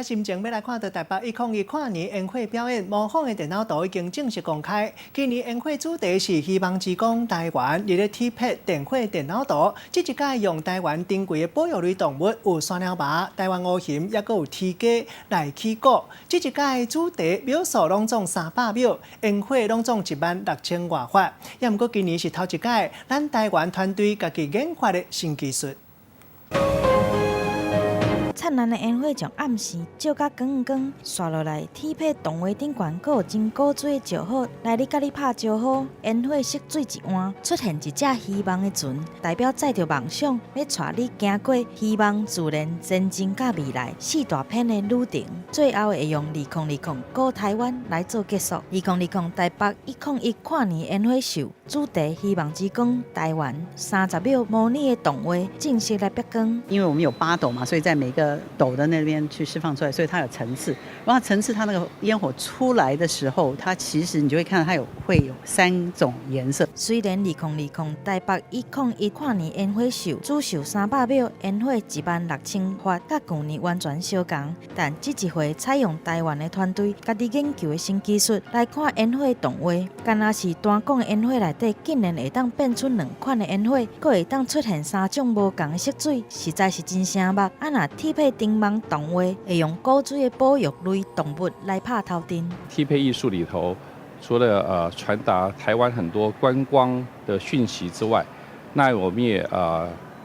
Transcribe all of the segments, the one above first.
心情欲來看著台北101跨年煙火表演，模仿的電腦圖已經正式公開。今年煙火主題是希望之光台灣，佇咧鐵皮電火電腦圖，這一屆用台灣珍貴的保育類動物，有山貓猫、台灣烏熊，抑閣有雉雞來起鼓。這一屆主題秒數攏總300秒，煙火攏總1萬6千外發。抑毋過今年是頭一屆，咱台灣團隊家己研發的新技術。燦爛的煙火將暗時照甲光光，紲落來鐵皮動畫頂懸，閣有真古錐的石虎來咧佮你拍招呼。煙火色水一換，出現一隻希望的船，代表載著夢想，欲帶你行過希望、自然、前進佮未來四大片的旅程。最後會用2020古台灣來做結束。2020台北101跨年煙火秀主題希望之光台灣，30秒模擬的動畫正式來曝光。因為我們有八斗嘛，所以在每個斗的那邊去釋放出來，所以它有層次。然後層次，它那個煙火出來的時候，它其實你就會看到它會有三種顏色。雖然2020台北101跨年煙火秀主秀300秒煙火1萬6千發，佮舊年完全相仝，但這一回採用台灣的團隊家己研究的新技術來看煙火動畫，敢若是單管的煙火內底，竟然會當變出兩款的煙火，閣會當出現三種無仝的色水，實在是真醒目。啊，若鐵皮燈網動畫會用古錐的保育類動物來拍頭陣。踢配藝術裡頭，除了傳達台灣很多觀光的訊息之外，那我們也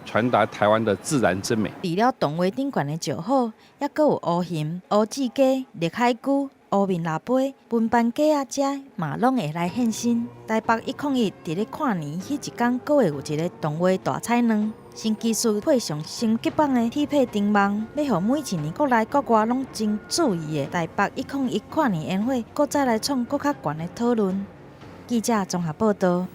傳達台灣的自然之美。除了動畫頂懸的石虎，抑閣有烏熊、烏雉雞、綠海龜、烏面蜊飛、文斑雞仔遮嘛攏會來現身。台北101佇咧跨年彼一工，閣會有一个動畫大彩卵。新技術配上升級版的鐵皮燈網，欲予每一年國內國外攏真注意的台北101跨年煙火，閣再來創閣較懸的討論。記者綜合報導。